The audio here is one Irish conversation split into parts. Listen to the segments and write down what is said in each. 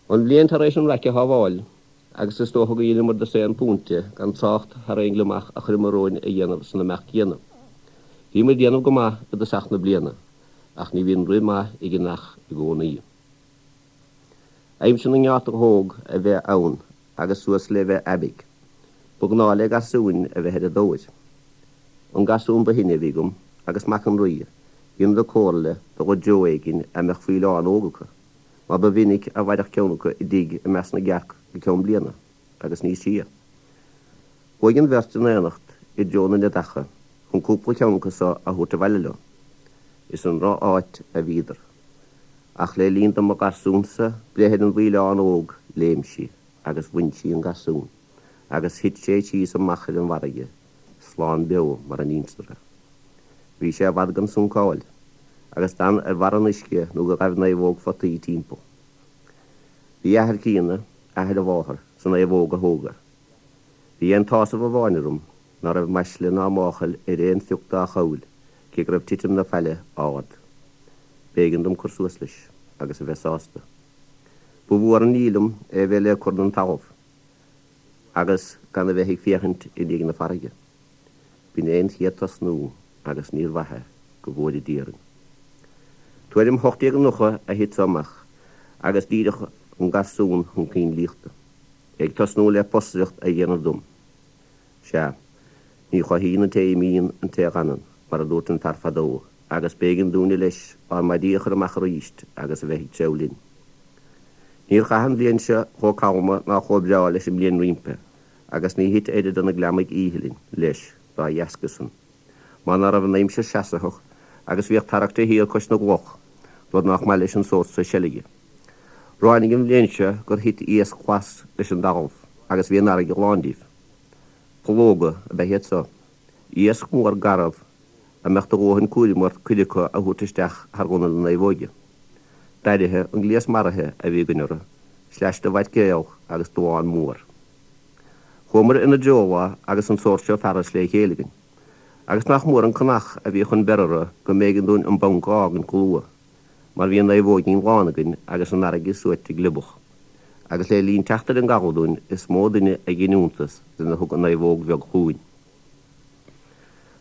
An bhliain tar éis an raic a shábháil, agus is dócha go dheineamar dosaen púinte gan trácht thar aon gliomach a chuireamar romhainn a dhéanamh san imeacht céanna. Bhíomar ag déanamh go maith i dtosach na bliana, ach ní bhíonn rith maith ag an each i gcónaí. Aimsir na ngeátach óg a bheith ann agus suas le bheith aibidh, ba ghnáth le garsúin a bheith ar a dtóir. An garsún ba shine a bhí agam agus mac an Rí, dheineadar comhairle do dhul i dtreo éigin a mbeadh faoileán óg acu, mar ba mhinic a mhairfeadh ceann acu i dtigh i measc na gcearc go ceann bliana agus níos sia. Chuaigh an bheirt in aonacht i dtreo na neadacha chun cúpla ceann acu so a thabhairt abhaile leo. Is i ndroch-áit a bhíodar. Ach le linn do mo gharsúnsa breith ar an bhfaoileán óg léim sí agus bhain sí an garsún agus thit sé síos amach ar an bhfarraige, slán beo mar a n-instear é. Bhí sé i bhfad gan suncáil, agus d'fhan ar bharr an uisce nó go ghaibh naomhóg photaí timpeall. Bhí a athair críonna, athair a mháthar, sa naomhóg a thógadh. Bhí aon tsásamh amháin orm, ná raibh maisle ná máchail ar aon phioc dá chabhail, cé go raibh titim na faille ard. B'éigean dom cur suas leis, agus a bheith sásta. Ba mhór an ní liom é a bheith le cur den talamh, agus gan a bheith ag féachaint i ndiaidh na farraige. B'in é an chéad tosnú agus níor mhaith é, go bhfóire Dia orainn. Tuairim 1890 a thit so amach agus díreach an garsún chun cinn liachta, ag tosnú le postaireacht a dhéanamh dom. Sea, ní chothaíonn an té a imíonn an té a dh'fhanann, mar a dúirt an fear fadó, agus b'éigean dúinne leis ár maidí a chur amach arís agus a bheith ag treabhadh linn. Níor chaith an bhliain seo chomh calma ná chomh breá leis an mbliain roimpi, agus ní thit oiread de na gliomaigh oíche linn, leis, dá dheasca san, mar ná raibh an aimsir seasaitheach agus bhíodh tarrac de shíor cois na gcloch, rud nách maith leis an sórt so seilge. Ráinig an bhliain seo gur thit iasc glas leis an dtalamh agus bhí an fharraige lán díobh. Pollóga ab ea iad so, iasc mór garbh a mbeadh do dhóthain cúraim ort cuid acu a thabhairt isteach thar ghunail na naomhóige. D'áirithe an gléas maraithe a bhí againn orthu, sleais de mhaicréal agus damhán mór. Chuamair ina dtreo lá agus an sórt seo fearas lé chéile againn. Agus nach mór an conach a bhí chun breith orthu go mb'éigean dúinn an banc a fhágaint go luath, mar bhí an naomhóigín lán againn agus an fharraige suaite gliobach. Agus le linn teacht ar an gcaladh dúinn is mó duine a dhein iontas de na thug an naomhóg bheag chugainn.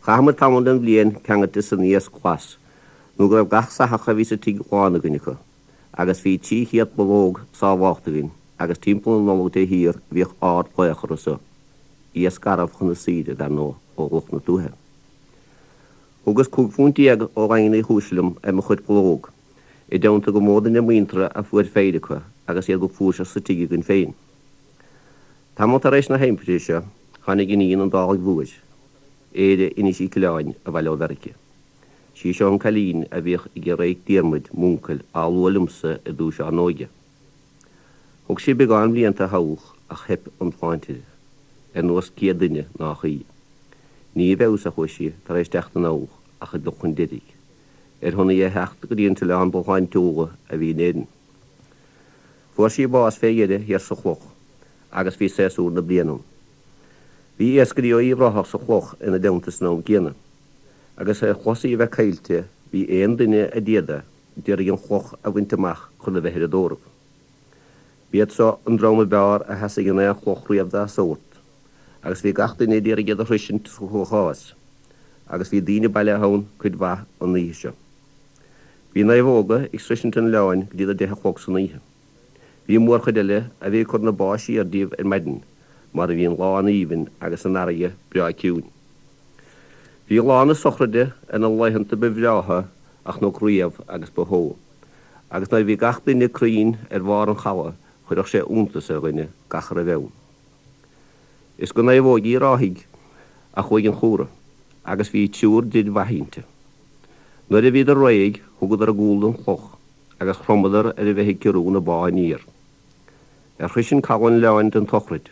Chaitheamair tamall den bhliain ceangailte san iasc glas nó go raibh gach soitheach a bhí sa tigh lán againn acu, agus bhí 300 pollóg sábhálta againn agus timpeall na Nollag de shíor bhíodh ard-ghlaoch orthu so, iasc garbh chun na saoire, dar ndóigh, ó lucht na tuaithe. Thugas 15 phunt ó Dhaingean Uí Chúis liom ar mo chuid pollóg, i dteannta gur mó duine muinteartha a fuair peidhre acu agus iad go flúirseach sa tigh againn féin. Tamall tar éis na haimsire seo tháinig iníon an Dálaigh Mhóir, Éire Inis Uí Coileáin, abhaile ó Mheirice. Sí seo an cailín a bhíodh ag Ag Diarmuid, m'uncail, á lua liomsa i dtús ár n-óige. Thug sí beagán blianta thall ach theip an tsláinte uirthi, ar nós céad duine nách í. Ní i bhfeabhas a chuaigh sí tar éis teacht anall ach ag dul chun deiridh, ar shon í a theacht go dtí an t-oileán ba shláintiúla a bhí in Éirinn. Fuair sí bás fé dheireadh thiar sa Chloch agus bhí séasúr na bliana ann. Bhí iascairí ó Uíbh Ráthach sa Chloch ina dteannta san am céanna, agus ar chlos í a bheith caillte bhí aon duine a d'fhéadadh d'iarraidh an chloch a bhaint amach chun a bheith ar a dtórramh. B'iad so an dream ab fhearr a sheasaigh in aon chloch riamh dá sórt, agus bhí gach duine d'iarraidh iad a shroisint sa chlochás, agus bhí daoine bailithe ann cuid mhaith an oíche seo. Bhí naomhóga ag sroisint an oileáin go dtí a 10 a chlog san oíche. Bhí mórchuid eile a bhí ag cur na bá siar díobh ar maidin mar bhí an lá an-aoibhinn agus an fharraige breá ciúin. Bhí lá na sochraide ar na laethanta ba bhreátha a chonac riamh agus ba shó, agus nuair a bhí gach duine cruinn ar bharr an chalaidh chuirfeadh sé iontas ar dhuine gach a raibh ann. Is go naomhóigí Ráthaigh a chuaigh an chumhra agus bhí triúr d'fhir mhaith inti. Nuair a bhíodar réidh thugadar a gcúl don chloch agus chromadar ar a bheith ag ciorrú na bá aniar. Ar shroisint caladh an oileáin don tsochraid,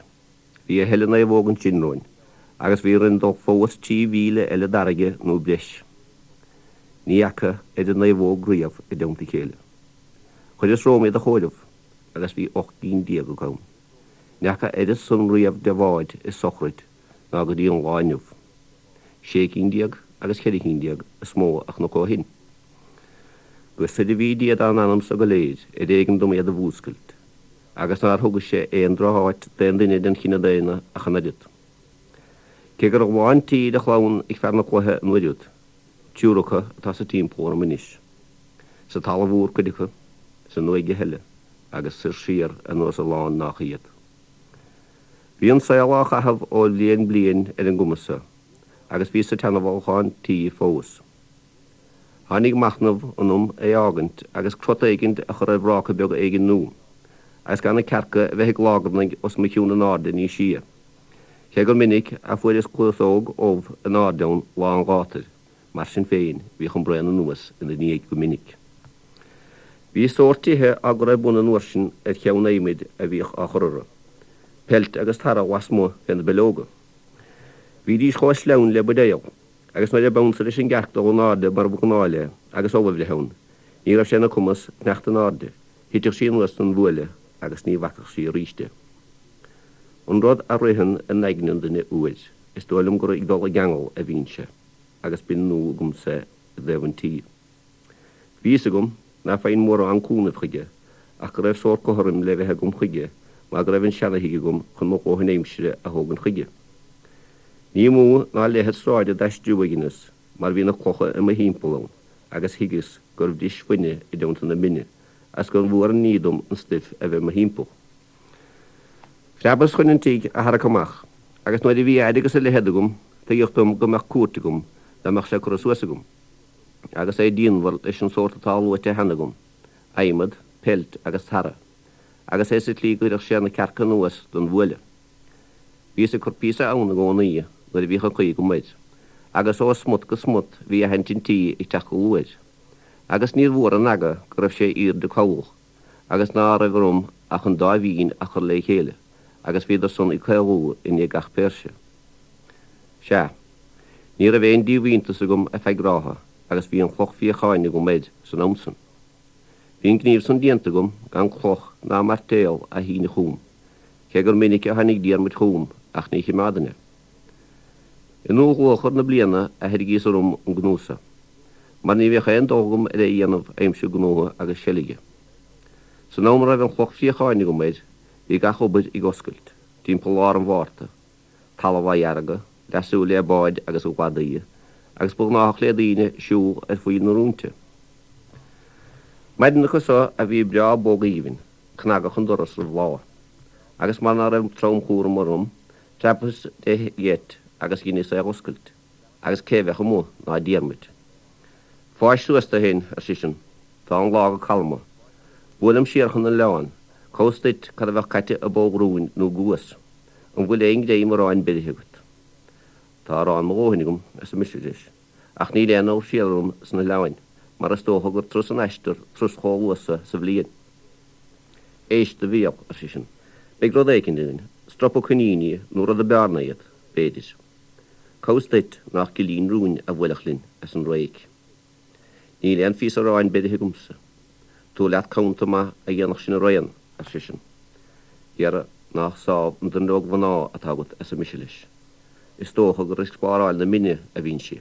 bhí a thuilleadh naomhóg ansin romhainn agus bhí orainn dul fós 3 mhíle eile d'fharraige nó breis. Ní fhaca oiread naomhóg riamh i dteannta a chéile. Chuireas romham iad a chomhaireamh agus bhí 18 gcinn acu ann. Ní fhaca oiread san riamh de bháid i sochraid ná go dtí an lá inniu. 16 cinn agus 14 cinn is mó a chonac ó shin. Go soirbhí Dia dá n-anamsa go léir ar éigean dom iad a mhúscailt. Agus nár thuga sé aon droch-áit d'aon duine den chine daonna ach an oiread. Cé go raibh a lán tí de chlann ag fear na cloiche an uair úd, triúr acu atá sa timpeall orm anois. Sa talamh úr cuid acu, san uaigh a thuilleadh, agus soir siar anuas a lán nách iad. Bhí an saol á chaitheamh ó bhliain bliain ar an gcuma so, agus bhíos sa tseanbholgán tí fós. Tháinig machnamh ionam é fhágaint agus crot éigint a chur ar bhráca beag éigin nua, agus gan na cearca a bheith ag lágarnaigh os mo chionn in airde níos sia, cé gur minic a fuaireas cluasóg ubh in airde ann lá an ghátair, mar sin féin bhíodh an braon anuas ina ndiaidh go minic. Bhí sórt tithe á gcur ar bun an uair sin ar cheann adhmaid a bhíodh á chur orthu, peilt agus tarra lasmuigh fé na bileoga. Bhídís chomh sleamhain le buidéal. Agus nuair a b'ansa leis an gcearc dul in airde mar ba ghnáth léi agus ubh a bhreith ann, ní raibh sé ina cumas fanacht in airde, thiteadh sí anuas don bhuaile agus ní bhfacadh sí aríst í. An rud a ritheann in aigne an duine uair, is dóigh liom gur ag dul i gceangal a bhíonn sé, agus b'in nó agamsa i dtaobh an tí. Bhí fhios agam ná faighinn mórán cúnaimh chuige, ach go raibh sórt cothroim le bheith agam chuige mar go raibh an seana-thigh agam chun mo dhóthain aimsire a thógaint chuige. Ní mó ná leithead sráide d'aistriú a dheineas mar bhí na clocha i mo thimpeall ann agus thuigeas gur bhris fuine i dteannta na mine agus gur mhór an ní dom an stuif a bheith i mo thimpeall. Phreabas chun an tigh a tharrac amach agus nuair a bhí a fhaid agus a leithead agam tuigeadh dom go mbeadh cuairt agam dá mbeadh sé curtha suas agam. Agus é díonmhar leis an sórt atá luaite cheana agam, adhmad, peilt agus tarra, agus é sa tslí go gcuirfeadh sé na cearca anuas don bhuaile. Bhíos ag cur píosa ann i gcónaí nuair a bhíodh an chaoi agam air, agus ó smut go smut bhí aithint an tí ag teacht go luath air. Agus níor mhór an aga go raibh sé aoirde cabhlach, agus ná raibh orm ach an dá bhinn a chur lé chéile, agus bhíodar san ag caolú i ndiaidh gach péirse. Sea. Ní raibh aon díomhaointeas agam ar feadh rátha agus bhí an chloch fíocháin agam air san am san. Bhí an gníomh san déanta agam gan cloch ná mairtéal a shíneadh chugam, cé gur minic a tháinig Diarmuid chugam ach ní chimeádainn é. I ndúchluachar na bliana a thairgíos orm an gnó so, mar ní bheadh aon dul agam ar é a dhéanamh aimsir gnótha agus seilge. San am a raibh an chloch fíocháin agam air bhí gach obair ag oscailt, timpeall lár an Mhárta, talamh á dheargadh, leasú le báid agus cladaí, agus ba ghnáthach le daoine siúl ar faoi na rúinte. Maidin acu so a bhí breá bog aoibhinn, cnagadh an doras roimh lá, agus mar ná raibh tromchúram orm, phreabas de gheit agus dheineas é dh'oscailt, agus cé bheadh amuigh ná Diarmuid. Fáisc suas do féin, ar seisean, tá an lá go calma. Buaileam siar chun an oileáin, cá bhfios duit cad a bheadh caite i bpoll rúin nó i gcuas. An bhfuil aon ghreim aráin beirthe agat? Tá arán mo dhóthain agam, arsa mise leis, ach níl aon dul siar orm sna hoileáin, mar is dócha gur turas an aistir turas chomh luath so sa bhliain. Éist do bhéal, ar seisean, beidh rud éicint againn, stropa coiníní nó rud a b'fhearr ná iad, b'fhéidir. Cá bhfios duit nách gillín rúin a bhuailfeadh linn, arsa an réic. Níl aon phíosa aráin beirthe agamsa. Tabhair leat cunta maith a dhéanfadh sinn araon, ar seisean. Dhera, nách sámh an dronuilleog mhná atá agat, arsa mise leis. Is dócha gur ag spáráil na mine a bhíonn sí.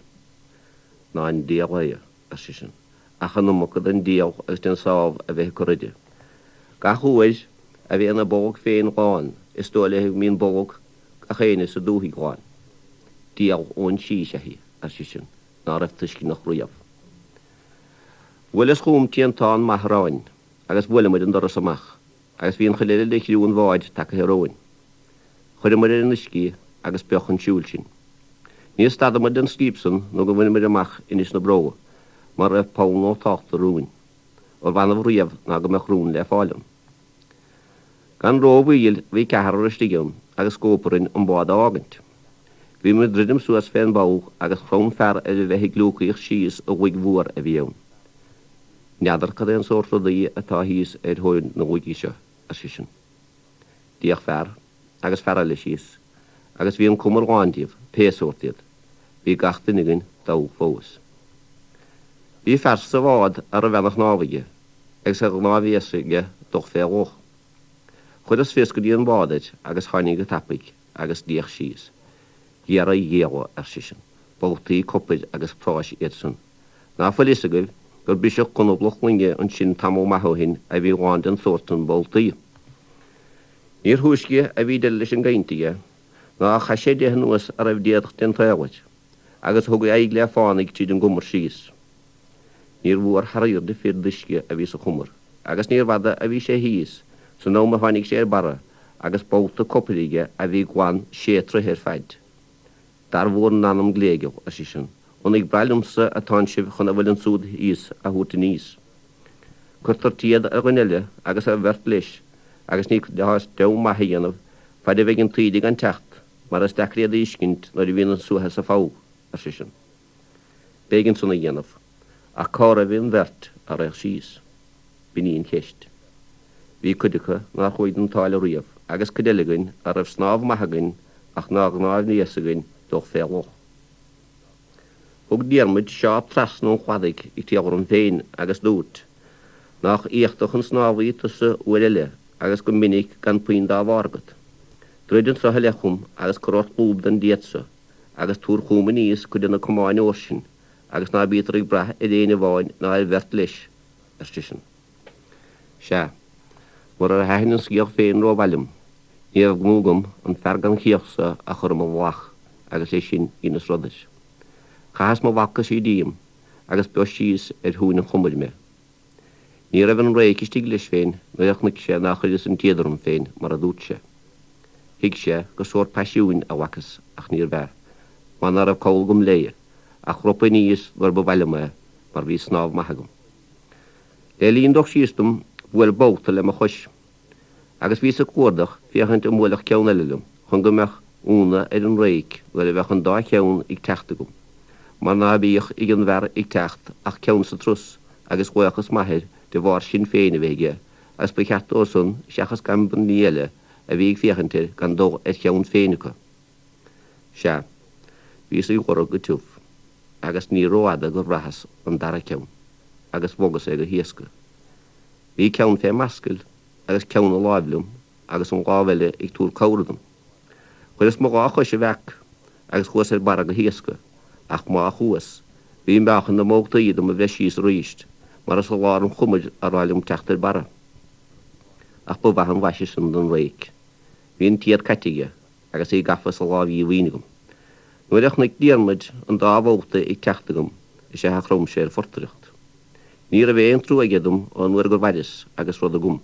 Ná an diabhal é, ar seisean, ach an iomarca den diabhal agus den sámh a bheith ag cur uirthi. Gach uair a bhíonn a bolg féin glan, is dóigh léi go mbíonn bolg gach éinne sa dúthaigh glan. Diabhal ón sí is ea í, ar seisean. ná raibh tuisceanach riamh. Bhuaileas chugam triantán maith aráin agus bhuaileamair an doras amach agus bhí an chuid eile de chriú an bháid tagaithe romhainn. Chuireamair ar an uisce í agus b'eo chun siúil sinn. Níor stadamair den scríob san nó go bhaineamair amach Inis na Bró mar a raibh poll nó táchta rúin. Arbh annamh riamh ná go mbeadh rún le fáil ann. Gan ró-mhoill bhí ceathrar istigh ann agus scóip orainn an bád a fhágaint. Bhíomar ag druidim suas fén bpoll agus chrom fear ar a bheith ag gliúcaíocht síos i luig mhór a bhí ann. N'fheadar cad é an sórt rudaí atá thíos ar thóin na luigí seo, ar seisean. D'fhéach fear agus fear eile síos agus bhí an cumar lán díobh, pé sórt iad. Bhí gach duine againn dall fós. Bhí fear sa bhád a raibh ana-shnámh aige agus a ghnáthbhéas aige dul fé loch. Chuireas fios go dtí an bád air agus tháinig go tapaidh agus d'fhéach síos. Dhera ghéabha, ar seisean, boltaí copair agus práis iad san. Ná fuil fhios agaibh gur briseadh conablach loinge ansin tamall maith ó shin a bhí lán den tsórt san boltaí. Níor thúisce a bhí deireadh leis an gcaint aige ná chaith sé de anuas a raibh d'éadach den tsaol air agus thug a aghaidh le fánaidh tríd an gcumar síos. Níor mhór thar aoirde fir d'uisce a bhí sa chumar agus níorbh fhada a bhí sé thíos san am a tháinig sé ar barra agus babhta copair aige a bhí glan sé troithe ar faid. Dar bhur n-anam gléigeal, ar seisean, an ag brath liomsa atánn sibh chun a bhfuil ansúd thíos a thabhairt aníos? Cuirtear téad ar dhuine eile agus ar bheirt leis agus ní deabhadh maith a dhéanamh faid a bheidh an taoide gan teacht mar is deacair iad a fheiscint nuair a bhíonn an suaitheadh sa pholl, ar seisean. B'éigean san a dhéanamh, ach cá raibh an bheirt a raghadh síos? B'in í an cheist. Bhí cuid acu nár chuaigh don tsáile riamh agus cuid eile againn a raibh snámh maith againn ach nár ghnáthghnéas againn dul fé loch. Thug Diarmuid seáp trasna an chladaigh ag triall orm féin agus dúirt, Nách éachtach an snámhaí tusa uair eile agus go minic gan puinn dá bharr agat. Druid anso i leith chugam agus cuir ort lúb den dtéad so agus tabhair chugam aníos cuid de na camáin óir sin agus ná bítear ag brath ar éinne amháin ná ar bheirt leis, ar seisean. Sea, murar thaitin an scéal féin rómhaith liom, ní raibh gnó agam an fear gan chiall so a chur i mo mhullach agus leis sin dheineas rud air. Chaitheas mo bhalcaisí díom agus b'eo síos ar thóin an chumair mé. Ní raibh an réic istigh leis féin nuair a chonaic sé nár chuireas an téad orm féin mar a dúirt sé. Thuig sé gur sórt paisiúin a ghlacas ach níorbh ea, mar ná raibh call agam léi, ach ropadh aníos nuair ba mhaith liom é mar bhí snámh maith agam. Le linn dul síos dom bhuail babhta le mo chois agus bhíos ag cuardach féachaint an mbuailfeadh ceann eile liom chun go mbeadh ionadh ar an réic nuair a bheadh an dá cheann ag teacht agam, mar ná bíodh ag an bhfear ag teacht ach ceann sa turas agus laochas maith air de bharr sin féin a bheith aige agus ba cheart dó san seachas gan ní eile a bhí ag féachaint air gan dul ar cheann féin acu. Sea, bhíos ag lorg go tiubh. Agus ní rófhada gur bhraitheas an dara ceann, agus bhogas é go héasca. Bhí ceann fé m'ascaill agus ceann i láimh liom agus an lámh eile ag tabhairt cabhra dom. Chuireas mo dhá chois i bhfeac agus chuas ar barra go héasca, ach má chuas, bhí meáchan na mbabhtaí do mo bhreith síos aríst, mar is i lár an chumair a raibh liom teacht ar barra. Ach ba mhaith an mhaise sin don réic. Bhí an téad caite aige agus é gafa sa láimh dhíomhaoin agam. Nuair a chonaic Diarmaid an dá bhabhta ag teacht agam is ea a chrom sé ar phortaireacht. Ní raibh aon trua aige dom ón uair gur mhaireas agus rud agam,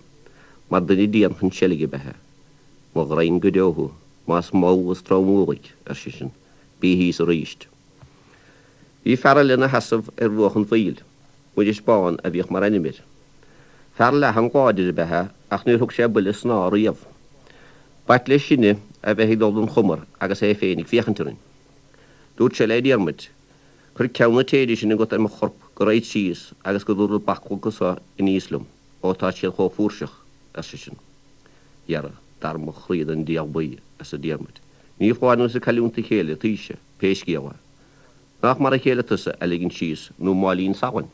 mar duine dian chun seilge ab ea é. Mo ghraidhin go deo thú, más mall is trom ualaigh, ar seisean, bí thíos aríst. Bhí fear eile ina sheasamh ar bhruach an phoill, Muiris Bán a bhíodh mar ainm air. Fear leathan láidir ab ea é ach níor thug sé buille snámha riamh. B'ait leis sinne a bheith ag dul don chumar agus é féin ag féachaint orainn. Dúirt sé le Diarmuid, Cuir ceann na téide sin agat ar mo chorp go raghad síos agus go dtabharfad bachlóga so aníos liom, ó tá siad chomh flúirseach, ar seisean. Dhera, dar mo chroí don diabhal buí, arsa Diarmuid, ní foláir nó is ag cailliúint a chéile ataoise, pé scéal é. Nách mar a chéile tusa a ligean síos nó máilín salainn?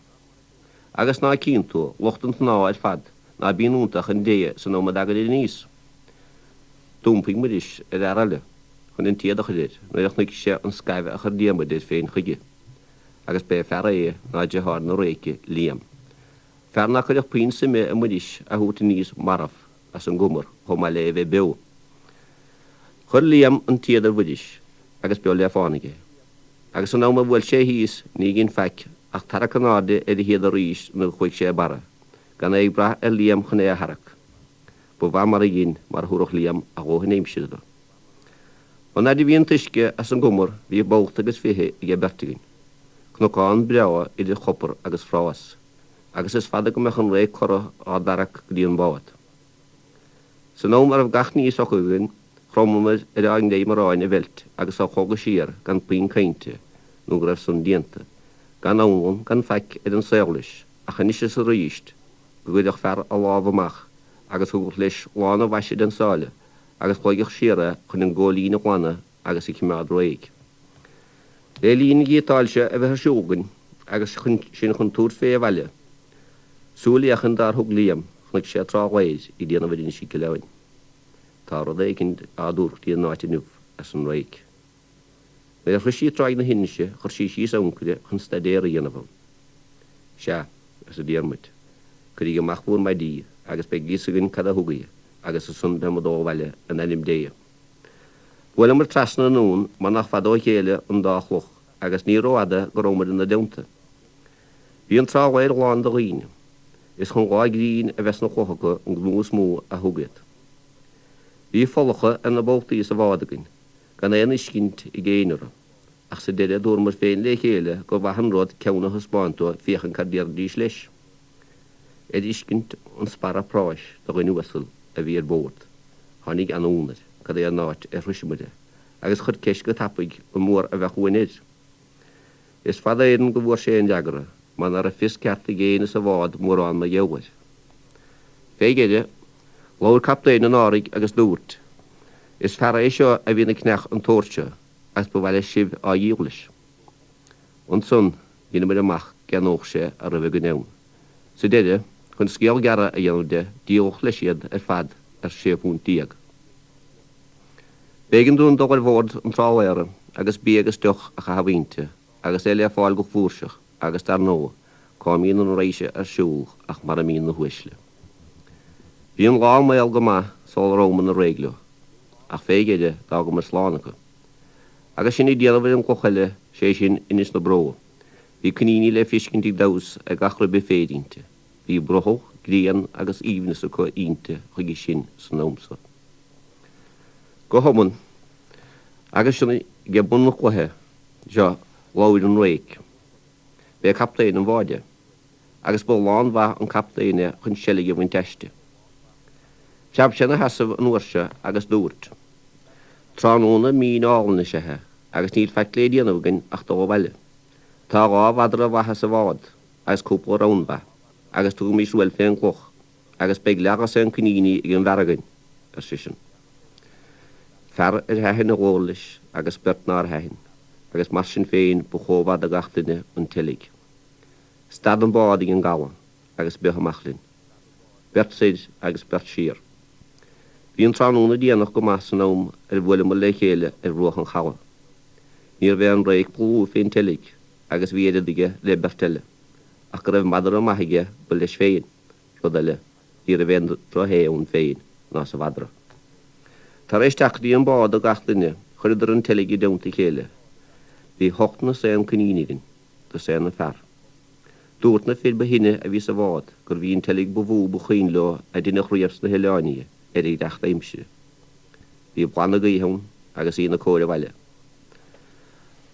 Agus ná cíonn tú lucht an tsnámha ar fad ná bíonn iontu ach an dé san am a dtagaid aníos? D'iompaigh Muiris ar fhear eile chun an téad a chur air nuair a chonaic sé an scaimh a chuir Diarmuid air féin chuige, agus b'é fear é ná deartháir na réice, Liam. Fear ná cuirfeadh puinn suime i Muiris a thabhairt aníos marbh as an gcumar chomh maith le é bheith beo. Chuir Liam an téad ar Mhuiris agus b'eo le fánaidh é. Agus san am a bhuail sé thíos ní dhein faic ach tarrac in airde ar a théad arís nuair a chuaigh sé ar barra, gan é ag brath ar Liam chun é a tharrac. Ba mhaith mar a dhein, mar thabharfadh Liam a dhóthain aimsire dó. An fhaid a bhí an t-uisce as an gcumar bhí babhta agus fiche ag beirt againn. Cnocán breá idir chopar agus phrás, agus is fada go mbeadh an réic curtha á dtarrac go dtí an bád. San am a raibh gach ní socraithe againn, chromamair ar ár ngreim aráin a mheilt agus á shlogadh siar gan puinn cainte nó go raibh san déanta, gan anlann gan faic ar an saol leis ach anois is aríst go gcuirfeadh fear a lámh amach agus thugadh leis lán a bhaise den sáile agus shloigfeadh siar é chun an góilín a ghlanadh agus a chimeád réidh. Le linn an ghiotáil seo a bheith ar siúl againn agus sinn chun tabhairt fé abhaile, súilfhéachaint dár thug Liam, chonaic sé trá Chléir ag déanamh ar Inis Mhic Uileáin. Tá rud éicint á dtabhairt go dtí an áit inniu, arsa an réic. Nuair a shroich sí tráigh na hInse chuir sí síos ancaire chun staidéar a dhéanamh ann. Sea, arsa Diarmuid, cuirígí amach bhur maidí agus beidh fhios againn cad a thug í. agus ansan beidh muid ag dul abhaile in ainm Dé. Bhuaileamair trasna an abhann mar nach fada ó chéile an dá chloch agus ní rófhada go rabhamair ina dteannta. Bhí an trálaer lán de dhaoine. Is chun lá grinn a bheith sna clocha acu an gnó is mó a thug iad. Bhí folacha ar na boltaí sa bhád againn, gan aon fheiscint ag éinne orthu, ach sa deireadh dúramair féin le chéile gur mhaith an rud ceann a thaispeáint dóibh féachaint cad déarfaidís leis. Ar fheiscint an sparra práis do dhuine uasal a bhí ar bord, tháinig an-ionadh air cad é an áit ar shroiseamair é, agus chuir ceist go tapaidh an mór a bheadh uainn air. Is fada Éireann go bhfuair sé aon fhreagra, mar ná raibh fios ceart ag éinne sa bhád mórán mar gheall air. Fé dheireadh, labhair captaen an árthaigh agus dúirt, Is fear é seo a bhí ina cneach an tsórt seo agus ba mhaith leis sibh á dhíol leis. Ansan, dheineamair amach cén nóch sé a raibh againn ann. Sa deireadh, chun scéal gearra a dhéanamh de, díoladh leis iad ar fad ar sé phunt déag. B'éigean dúinn dul ar bhord an trálaera agus bia agus deoch a chaitheamh inti agus é le fáil go flúirseach agus dar ndóigh cá mbíonn an raidhse ar siúl ach mar a mbíonn na huaisle. Bhí an lá maol go maith sula rabhamair-ne réidh leo, ach fé dheireadh d'fhágamair slán acu. Agus sinn ag déanamh ar an gcloch eile, sé sin Inis na Bró, bhí coiníní le feiscint ag damhsa ar gach ribe féir inti. Bhí brothall, grian agus aoibhneas acu inti chuige sin san am so. Go hobann, agus sinn ag bun na cloiche seo, labhair an réic. B'é captaen an bháid é, agus ba lánmhaith an captaen é chun seilg a bhaint aisti. Phreab sé 'na sheasamh an uair seo agus dúirt, Tráthnóna mín álainn is ea é, agus níl faic le déanamh againn ach dul abhaile. Tá dha mhadra mhaithe sa bhád, agus cúpla ramh mhaith, agus tugaimís ruaille fén gcloch, agus beidh leathdhosaen coiníní ag an bhfear againn, ar seisean. Fear ar thaitin a ghlór leis agus beirt nár thaitin, agus mar sin féin ba chomh-mhaith do gach duine an tseilg. Stad an bád ag an gcaladh agus b'eo amach linn. Beirt soir agus beirt siar. Bhí an tráthnóna déanach go maith san am ar bhuaileamar le chéile ar bhruach an chalaidh. Níorbh é an réic ba lú fén tseilg agus bhí oiread aige le beirt eile, ach go raibh madra maith aige ba leis féin. Rud eile, ní raibh aon droch-shé ann féin ná sa mhadra. Tar éis teacht go dtí an bád do gach duine, chuireadar an tseilg i dteannta a chéile. Bhí hocht ndosaen coinín againn, dosaen an fear. Dúirt na fir ba shine a bhí sa bhád gurbh í an tseilg ba mhó ba chuimhin leo a deineadh riamh sna hoileáin í ar an gcreacht aimsire. Bhí bladh na gaoithe ann agus í ina cóir abhaile.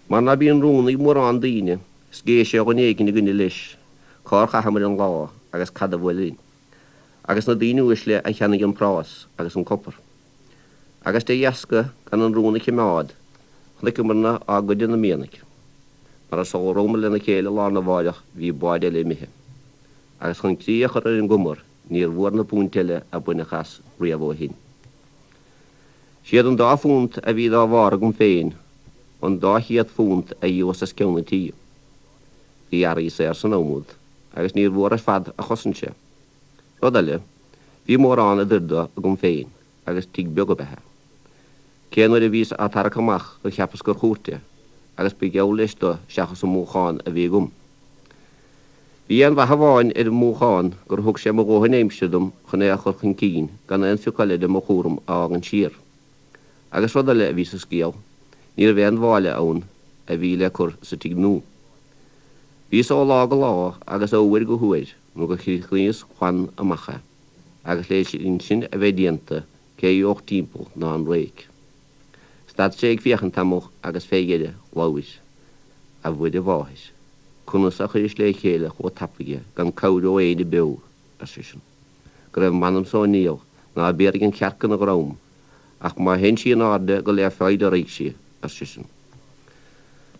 Mar ná bíonn rún ag mórán daoine, scéis ar dhuine éigin againne leis cár chaitheamair an lá agus cad a bhuail linn, agus na daoine uaisle a cheannaigh an prás agus an copar. Agus de dheasca gan an rún a chimeád, chonaiceamarna á ghoid ina mianaigh. Mar sula rabhamar lena chéile lá arna mháireach bhí bád eile imithe. Agus chun críche a chur ar an gcumar, níor bhfuair na púint eile a baineadh as riamh ó shin. Siad an dá phunt a bhí dá bharr agam féin an dá chéad phunt a dhíolas as ceann an tí. Bhí earraí saor san am úd agus níor mhór ar fad a chosain sé. Rud eile, bhí mórán a d'oir do agam féin agus tigh beag ab ea é. Cé nuair a bhíos á tarrac amach gur cheapas gur chúirt é, agus ba gheall leis do seachas an múchán a bhí agam. Bhí aon mhaith amháin ar an múchán gur thug sé mo dhóthain aimsire dom chun é a chur chun cinn gan aon phioc eile de mo chúram a fhágaint siar. Agus rud eile a bhí sa scéal, ní raibh aon bháille ann a bhí le cur sa tigh nua. Bhíos ó lá go lá agus ó uair go huair nó gur chríochnaíos glan amach é, agus le linn sin a bheith déanta, cé a gheobhadh timpeall ná an réic. Stad sé ag féachaint tamall agus fé dheireadh labhair, A Mhuire Mháthair, conas a chuiris le chéile chomh tapaidh é gan cabhair ó éinne beo, ar seisean. Go raibh m'anamsa ón ndiabhal, ná béarfaidh an chearc ina dhrom, ach má théann sí in airde go le foighid a raghaidh sí, ar seisean.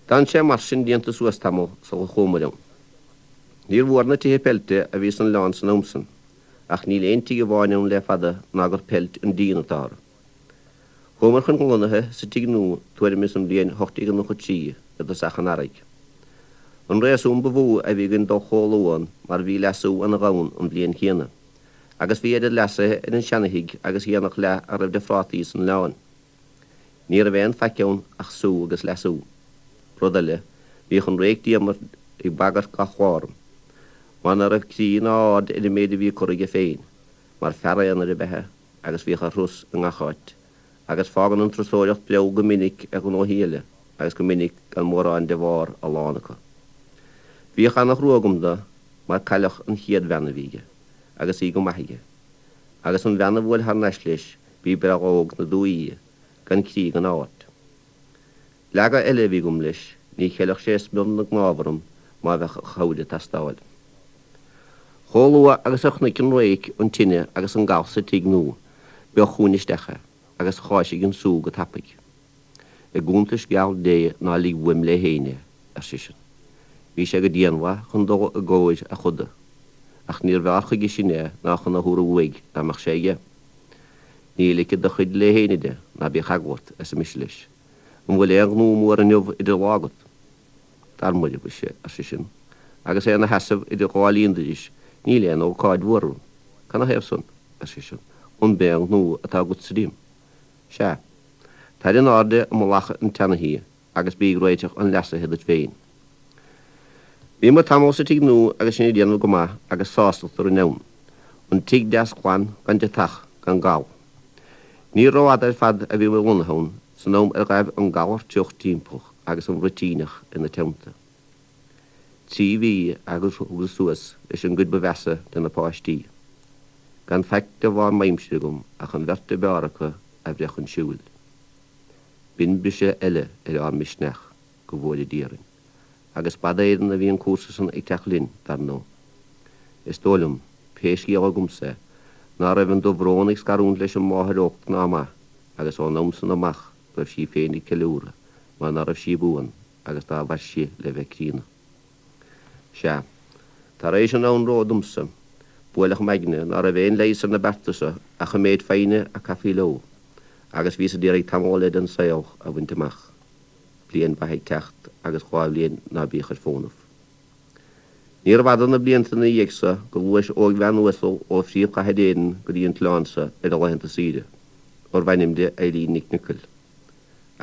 D'fhan sé mar sin déanta suas tamall sula chuamair ann. Níor mhór na tithe peilte a bhí san oileán san am san, ach níl aon tigh amháin ann le fada ná gur peilt an díon atá orthu. Chuamair chun lonnaithe sa tigh nua tuairim is an bhliain 1893 i dtosach an earraigh. An réasún ba mhó a bhí againn dul chomh luath ann mar bhí leasú ana dhomhan an bhliain chéanna, agus bhí oiread leasaithe ar an seana-thigh agus a dhéanfadh leath a raibh de phrátaí san oileán. Ní raibh aon faic ann ach sú agus leasú. Rud eile, bhíodh an réic Diarmaid ag bagairt gach lá orm, mar ná raibh croí ná aird ar an méid a bhí curtha aige féin, mar fear aonair ab ea é. agus bhíodh ar thuras i ngach áit, agus fágann an turasóireacht bleabh go minic ar ghnóthaí eile agus go minic gan mórán de bharr a lán acu. Bhíodh ana-thrua agam do mar cailleadh an chéad bhean a bhí aige, agus í go maith aige. Agus an bhean a bhuail thar n-ais leis, b'í breagh óg na dtuaithe í, gan croí gan aird. Leaga eile a bhí agam leis, ní cheilfeadh sé smior na gcnámh orm má bheadh a chabhair ag teastáil. Chomh luath agus a chonaic an réic an tine agus an gal sa tigh nua, b'eo chugainn isteach é, agus cháisigh an sú go tapaidh. I gcuntais gheal Dé ná lig uaim le héinne é, ar seisean. Bhí sé go dianmhaith chun dul i gcomhair a choda, ach níorbh fhearr chuige sin é ná chun a thabharfadh uaidh dá mbeadh sé aige. Ní ligfead do chuid le héinne de, ná bíodh eagla ort, arsa mise leis. An bhfuil aon ghnó mór inniu idir lá agat? Dar Muire mhuise, ar seisean, agus é ina sheasamh idir dhá líon dorais, níl aon ócáid mhór orm. Canathaobh san? ar seisean, an b'é an gnó atá agatsa díom? Sea. Tar in airde i mullach an tseanathí agus bí ag réiteach an leasaithe duit féin. Bhíomar tamall sa tigh nua agus sinn ag déanamh go maith agus sástacht a rinne ann. An tigh deas glan, gan deatach, gan gal. Ní rófhada ar fad a bhíomar lonnaithe ann san am ar ghaibh an galar tiuch timpeall agus an bhruitíneach ina teannta. Trí mhí agus thugas suas leis an gcuid ba mheasa de na páistí. Gan faic de bharr m'aimsire agam ach an bheirt a b'fhearr acu a bhreith chun siúil. B'in briseadh eile ar ár misneach, go bhfóire Dia orainn. Agus b'fhada Éireann a bhí an cúrsa san ag teacht linn, dar ndóigh. Is dóigh liom, pé scéal agamsa é, ná raibh an dubh-bhrón ag scarúint leis an máthair olc ná maith, agus ón am san amach go raibh sí féin ag ceiliúradh mar ná raibh sí buan agus dá mhair sí le bheith críonna. Sea, tar éis an anró domsa, buaileadh m'aigne ná raibh aon leigheas ar na bearta so ach an méid foighne a caithfí leo, agus bhíos a d'iarraidh tamall eile den saol a bhaint amach. Bliain mhaith ag teacht agus dhá bhliain ná bíodh ar fónamh. Níorbh fhada na blianta ina dhiaidh so go ghluais óigbhean uasal ó phríomhchathair Éireann go dtí an t-oileán so ar a laethanta saoire, arbh ainm di Eileen Nic Niocaill.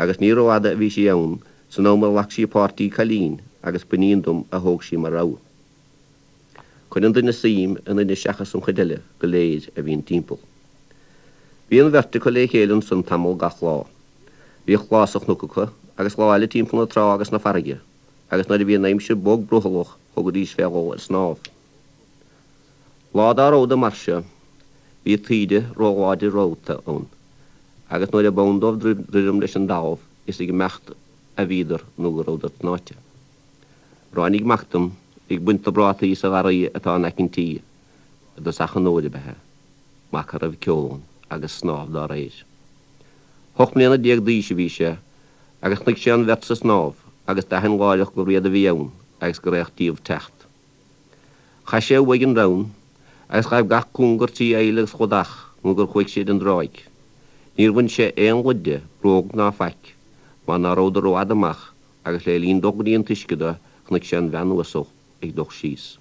Agus ní rófhada a bhí sí ann san am ar ghlac sí páirtí cailín agus b'iníon dom a thóg sí mar rogha. Cuireann duine suim i nduine seachas an chuid eile go léir a bhíonn timpeall. Bhí an bheirt acu lé chéile ansan tamall gach lá. Bhíodh lá sa chnoc acu agus lá eile timpeall na trá agus na farraige agus nuair a bhí an aimsir bog brothallach thugaidís fé dhul ar snámh. Lá dá rabhadar mar seo bhí taoide róláidir rófhada ann agus nuair a b'ann dóibh druidim leis an dtalamh is ag imeacht a bhíodar nó go rabhadar tnáite. Ráinig mac dom ag baint na bprátaí sa gharraí atá in aice an tí i dtosach an fhómhair ab ea é, mac a raibh ceol ann agus snámh dá réir. Hocht mbliana déag d'aois a bhí sé agus chonaic sé an bheirt sa snámh agus d'aithin láithreach gur iad a bhí ann agus gur fhéach díobh teacht. Chaith sé uaidh an rann agus ghaibh gach cúngar trí aill agus cladach nó gur chuaigh siad an dtráigh. Níor bhain sé aon luid de, bróg ná faic, mar ná rabhadar rófhada amach agus le linn dul go dtí an t-uisce do chonaic sé an bhean uasal ag dul síos.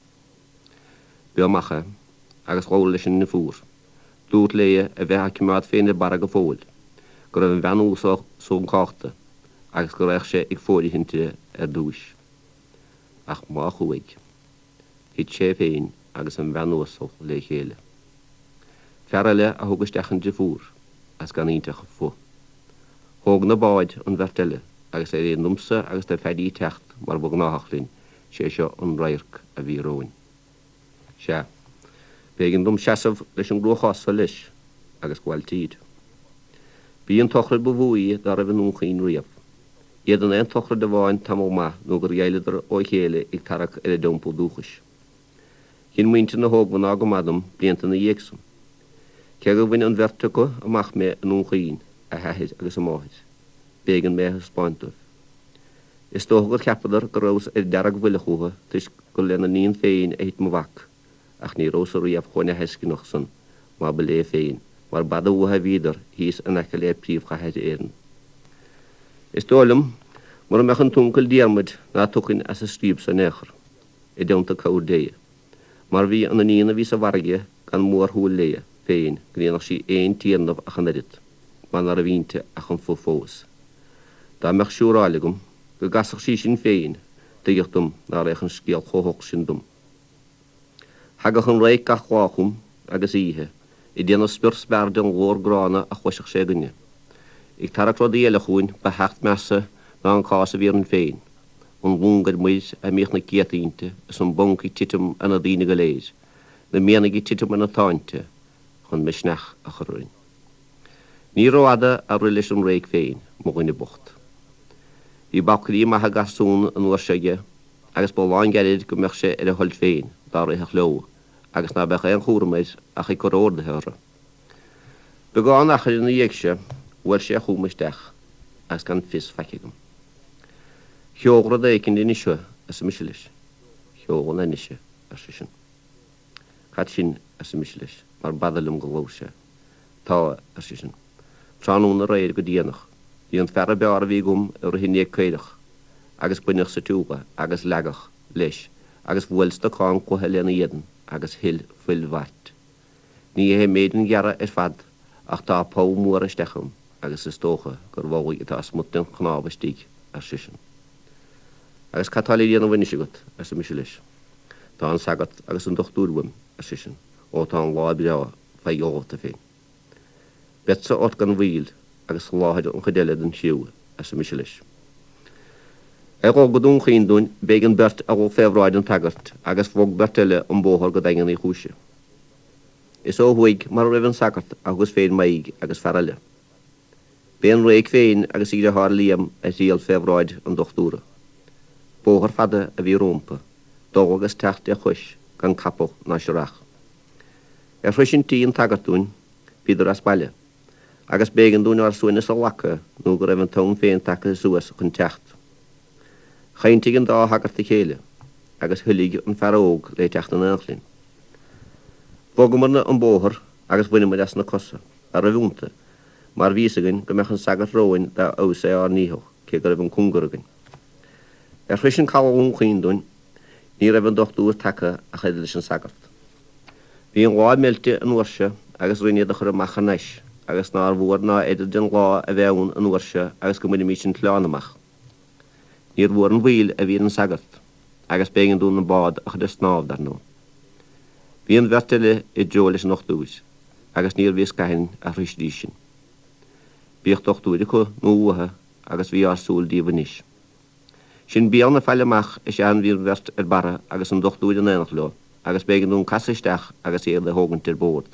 B'eo amach é, agus labhair leis an ndeirfiúr. Dúirt léi a bheith á cimeád féin ar barra go fóill, go raibh an bhean uasal suncáchta, agus go raghadh sé ag fóirithint di ar dtúis. Ach má chuaigh, thit sé féin agus an bhean uasal lé chéile. Fear eile a thug isteach an driofúr, as gan inti ach an futh. Thóg na báid an bheirt eile agus ar éigean domsa agus do Phaddy teacht mar ba ghnáthach linn, sé seo an radharc a bhí romhainn. Sea, b'éigean dom seasamh leis an gcruachás so leis agus gabháil tríd. B'í an tsochraid ba mhó í dá raibh i nDún Chaoin riamh. Iad in aon tsochraid amháin tamall maith nó gur dheighleadar ó chéile ag tarrac ar a dteampall dúchais. Chinn muintir na hógmhná go maith dom blianta ina dhiaidh san. Cé gur bhain an bheirt acu amach mé i nDún Chaoin, a hathair agus a máthair, b'éigean mé a thaispeáint dóibh. Is dócha gur cheapadar go rabhas ar dearg-bhuile chucu toisc gur lena n-iníon féin a thit mo mhac, ach ní rabhas-sa riamh chomh neamhthuisceanach san má ba léi féin, mar b'fhada uathu a bhíodar thíos in aice le príomhchathair Éireann. Is dóigh liom, mura mbeadh an t-uncail Diarmuid ná tiocfainn as an scríob so in aon chor, i dteannta cabhair Dé. Mar bhí an iníon a bhí sa bhfarraige gan mórshúil léi féin go ndéanfadh sí aon tiarnamh ach an oiread, mar ná raibh inti ach an futh fós. Dá mbeadh siúráil agam go gcasfadh sí sin féin, tuigeadh dom ná raghadh an scéal chomh holc sin dom. Thagadh an réic gach lá chugam, agus oíche. Ag déanamh spior spear den ghlór gránna a chloisfeadh sé againne. Ag tarrac rudaí eile chugainn ba sheacht measa ná an cás a bhí orainn féin, an long ar muir a mbíodh na céadta inti is an bonc ag titim ar na daoine go léir, na mianaigh ag titim ar na táinte chun misneach a chur orainn. Ní rófhada a rith leis an réic féin, mo dhuine bocht. Bhí balcairí maithe garsún an uair seo aige agus ba lánghairid go mbeadh sé ar a thoil féin dá rithfeadh leo agus ná beadh aon chúram air ach ag cur orduithe orthu. Beagán achair ina dhiaidh seo bhuail sé chugam isteach agus gan fios faic agam. Gheobhadh rud éicint anois thú, arsa mise leis. Gheobhadh an ainnise, ar seisean. Cad sin, arsa mise leis, mar b'fhada liom go labhair sé. Tá, ar seisean. Tráthnóna aréir go déanach, bhí an fear ab fhearr a bhí agam ag rith i ndiaidh caorach, agus baineadh sa tsiúl é, agus leagadh, leis, agus bhuail stocán cloiche lena éadan agus shil fuil mhait. Ní hé méid an ghearradh ar fad, ach tá poll mór isteach ann, agus is dócha gurbh amhlaidh atá smut den chnámh istigh, ar seisean. Agus cad tá le déanamh anois agat? arsa mise leis. Tá an sagart agus an dochtúir uaim, ar seisean, ó tá an lá breá faoi fholmhta féin. Beadsa ort gan mhoill agus soláthair an chuid eile den chriú, arsa mise leis. Ar dhul go Dún Chaoin dúinn, b'éigean beirt a dhul fé bhráid an tsagairt agus bhog beirt eile an bóthar go Daingean Uí Chúise. Is ó thuaidh mar a raibh an sagart a thugas féin m'aghaidh agus fear eile. B'é an réic féin agus a dhriotháir Liam a thriall fé bhráid an dochtúra. Bóthar fada a bhí rómpa, dul agus teacht de chois gan capall ná searrach. Ar shroisint tí an tsagairt dúinn, bhíodar as baile, agus b'éigean dúinn ár suaimhneas a ghlacadh nó go raibh an t-am féin tagtha suas chun teacht. Chaintigh an dá shagart a chéile, agus thoiligh an fear óg le teacht in éineacht linn. Bhogamarna an bóthar agus bhaineamair as na cosa a raibh iontu, mar bhí fhios againn go mbeadh an sagart romhainn dá fheabhas é ár ndícheall, cé go raibh an cúngar againn. Ar shroisint caladh Dhún Chaoin dúinn, ní raibh an dochtúir tagtha ach oiread leis an sagart. Bhí an lá meilte an uair seo agus rinne iad a chur amach thar n-ais agus nár mhór ná oiread den lá a bheith ann an uair seo agus go mbainfimís an t-oileán amach. Níor mhór an mhoill a bhí ar an sagart agus b'éigean dúinn an bád a chur ar snámh, dar ndóigh. Bhí an bheirt eile i dtreo leis an ndochtúir agus níorbh fhios cathain a shroisfidís sinn. Bíodh dochtúir acu nó uathu agus bhí ár súil díobh anois. Sin béal na faille amach is ea an bhí an bheirt ar barra agus an dochtúir in éineacht leo agus b'éigean dúinn casadh isteach agus iad a thógaint ar bord.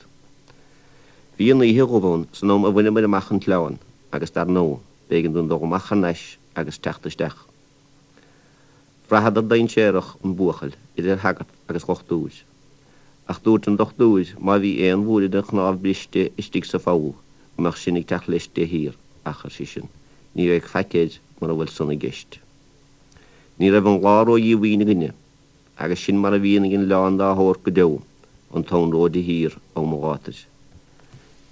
Bhí an oíche dhubh ann san am a bhaineamair amach an t-oileán agus dar ndóigh b'éigean dúinn dul amach thar n-ais agus teacht isteach. Bhraitheadar dainséarach an buachaill idir shagart agus dhochtúir. Ach dúirt an dochtúir má bhí aon bhúire den chnámh briste istigh sa pholl go mbeadh sin ag teacht leis de shíor ach, ar seisean, ní bheidh faic air mura bhfuil san i gceist. Ní raibh an lá ró-dhíomhaoin againne, agus sin mar a bhíonn ag an oileán dá shórt go deo, an tonn ró de shíor am an ghátair.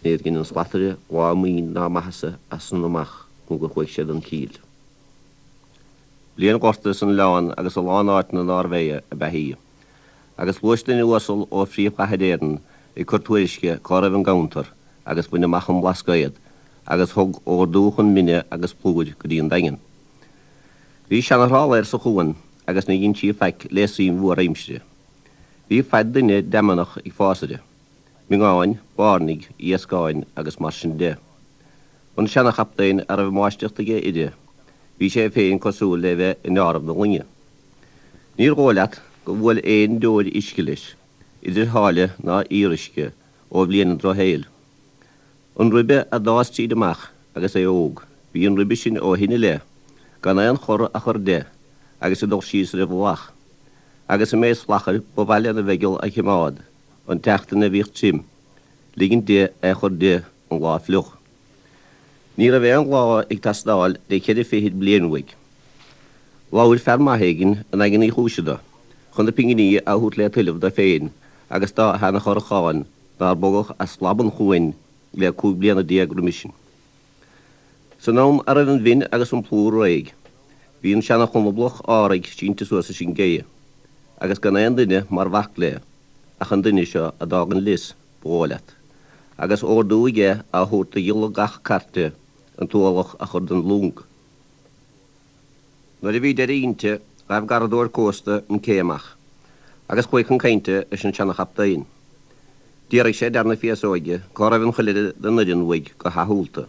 Níor dhein an slataire lá maoin ná maitheasa as san amach nó gur chuaigh sé don chill. Bliain ghorta san oileán agus a lán áiteanna nárbh é ab ea í. Agus ghluais duine uasal ó phríomhchathair Éireann ag cur tuairisce cá raibh an ganntar agus bhain amach an Blascaod agus thug órdú chun mine agus plúir go dtí an Daingean. Bhí seana-thrálaer sa chuan agus ní dhein sí faic le suim mhór aimsire. Bhí faid duine deamhanach ag fás uirthi, miongáin, bairnigh, iascáin agus mar sin de. An seana-chaptaen a raibh máistreacht aige uirthi, bhí sé féin cosúil le bheith i ndeáramh na loinge. Níor dhóigh leat gur bhuail aon deoir uisce leis, idir sháile ná fhíoruisce, ó bhliain an drochshaoil. An ribe a d'fhás tríd amach agus é óg, bhí an ribe sin ó shin i leith, gan aon chor a chur de agus ag dul síos roimh lach. Agus an méid slachair ba mhaith lena mheigeall a chimeád an tseachtain a bhíodh tirim, ligint di é a chur di an lá fliuch. Ní raibh aon lá ag teastáil le cheithre fichid bliain uaidh. Labhair fear maith éigin i nDaingean Uí Chúise do, chun na pinginí a thabhairt le tuilleamh do féin agus dá sheana-chorrachán nár bogadh as lab an chuain le 15 bliana roimis sin. San am a raibh an mhin agus an plúr réidh, bhí an seana-chonablach Áraigh sínte suas leis an gcé, agus gan aon duine mar bhac léi ach an duine seo a d'fhág an lios, ba dhóigh leat, agus órdú aige á thabhairt do ghiolla gach cairte an t-ualach a chur den long. Nuair a bhí deireadh inti, ghabh garradóir cósta an cé amach agus chuaigh chun cainte leis an seana-chaptaen. D'fhiafraigh sé d'fhear na féasóige cá raibh an chuid eile den fhoireann uaidh go hadhulta.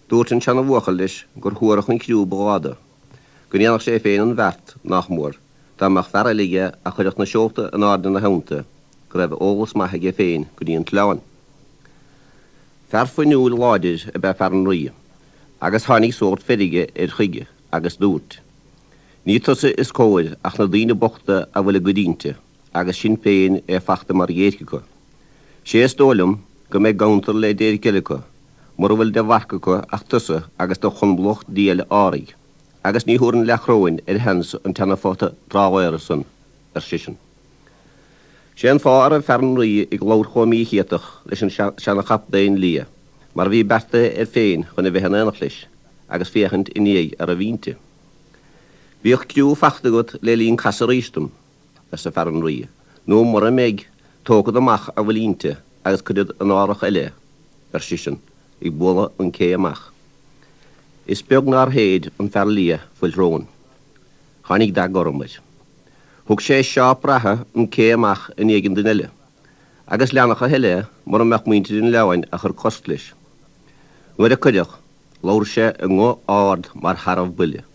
Dúirt an seana-bhuachaill leis gur shuarach an criú ba ghá do, go ndéanfadh sé féin an bheart, nách mór, dá mbeadh fear eile aige a chuirfeadh na seolta in airde ina theannta, go raibh eolas maith aige féin go dtí an t-oileán. Fear fuinniúil láidir ab ea fear an Rí, agus tháinig sórt feirge air chuige agus dúirt, Ní tusa is cóir ach na daoine bochta a bhfuil a gcuid inti. agus sin féin é fachta mar dhéirc acu. Sé is dóigh liom go mbeidh ganntar le déirc eile acu, mura bhfuil de mharc acu ach tusa agus do chonblach diail áraidh, agus ní thabharfainn leathchróin ar sheans an tseana-phota trálaeir san, ar seisean. Sé an fáth a raibh fear an Rí ag labhairt chomh míchiotach leis an seana-chaptaen liath mar bhí beartaithe air féin chun a bheith in aonacht leis agus féachaint i ndiaidh a raibh inti. Bíodh criú fachta agat le linn casadh arís dom. arsa fear an Rí, nó mura mbeidh, tógfad amach a bhfuil inti agus cuirfead in árthach eile é, ar seisean, ag bualadh an cé amach. Is beag nár shéid an fear liath fuil shróin. Tháinig dath gorm air. Thug sé seáp reatha an cé amach i ndiaidh an duine eile, agus leanfadh a thuilleadh é mura mbeadh muintir an oileáin a chur cosc leis. Nuair a cuireadh, labhair sé i nguth ard mar shearbh buile,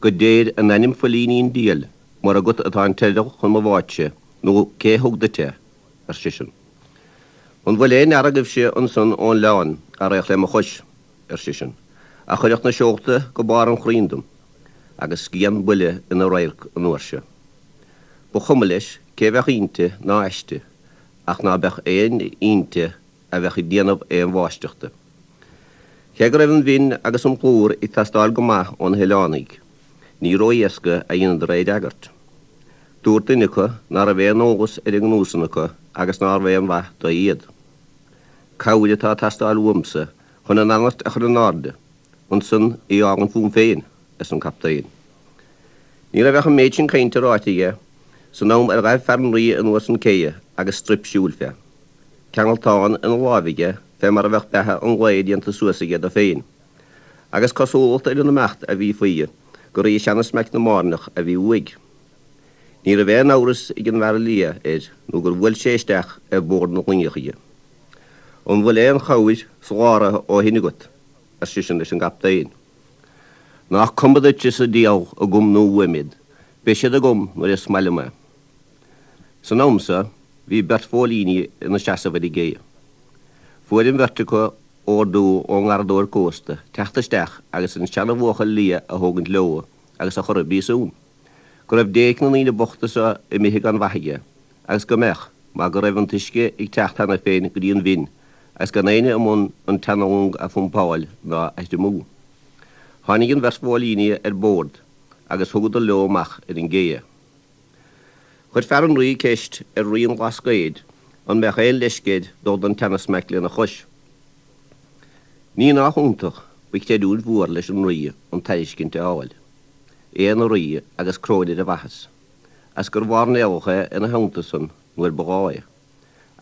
Goidéir in ainm phoillíní an diabhail, mura agat atá an teideal chun mo bháidse, nó cé thug duit é? ar seisean. An bhfuil aon fhear agaibhse ansan ón oileán a raghadh le mo chois, ar seisean, a chuirfeadh na seolta go barr an chrainn dom? Agus scian buile ina radharc an uair seo. Ba chuma leis cé bheadh inti ná aisti, ach ná beadh éinne inti a bheadh ag déanamh aon bháisteachta. Cé go raibh an mhin agus an plúr ag teastáil go maith ó na hoileánaigh, ní ró-éasca a dheineadar é a fhreagairt. Dúirt duine acu ná raibh aon eolas ar an ngnó san acu agus nárbh aon mhaith do iad. Cabhair atá ag teastáil uaimse chun an anairt a chur in airde, ansan í a fhágaint fúm féin, arsa an captaen. Ní raibh ach an méid sin cainte ráite aige san am ar ghaibh fear an Rí anuas an cé agus struip siúil fé. Ceangaltán ina láimh aige fé mar a bheadh beatha an lae déanta suas aige do féin. Agus cosúlacht ar an imeacht a bhí faoi gur í seana-smeaic na mbáirneach a bhí uaidh. Ní raibh aon amhras ag an bhfear liath air nó gur bhuail sé isteach ar bord na loinge chuige. An bhfuil aon chabhair soláthraithe ó shin agat? ar seisean leis an gcaptaen. Nach cuma duitse sa diabhal agam nó uaim iad, beidh siad agam nuair is maith liom é. San am so bhí beirt phóilíní ina seasamh ar an gcé. Fuair an bheirt acu ordú ón nGarradóir Cósta teacht isteach agus an seana-bhuachaill liath a thógaint leo agus a chur i bpríosún. Go raibh déirc na ndaoine bochta so imithe gan mhaith aige, agus go mbeadh, mar go raibh an t-uisce ag teacht cheana féin go dtí an bhinn agus gan éinne i mbun an tseana-long a phumpáil ná a thriomú. Tháinig an bheirt phóilíní ar bord agus thugadar leo amach ar an gcé é. Chuir fear an Rí ceist ar Rí an Bhlascaoid an mbeadh aon leisce air dul don tseana-smeaic lena chois. Ní nach iontach, ba chreidiúint mhór leis an Rí an tairiscint a fháil. É ina Rí agus cróin ar a bhaithis, as gur mhairnéalach é ina theannta san nuair ba ghá é.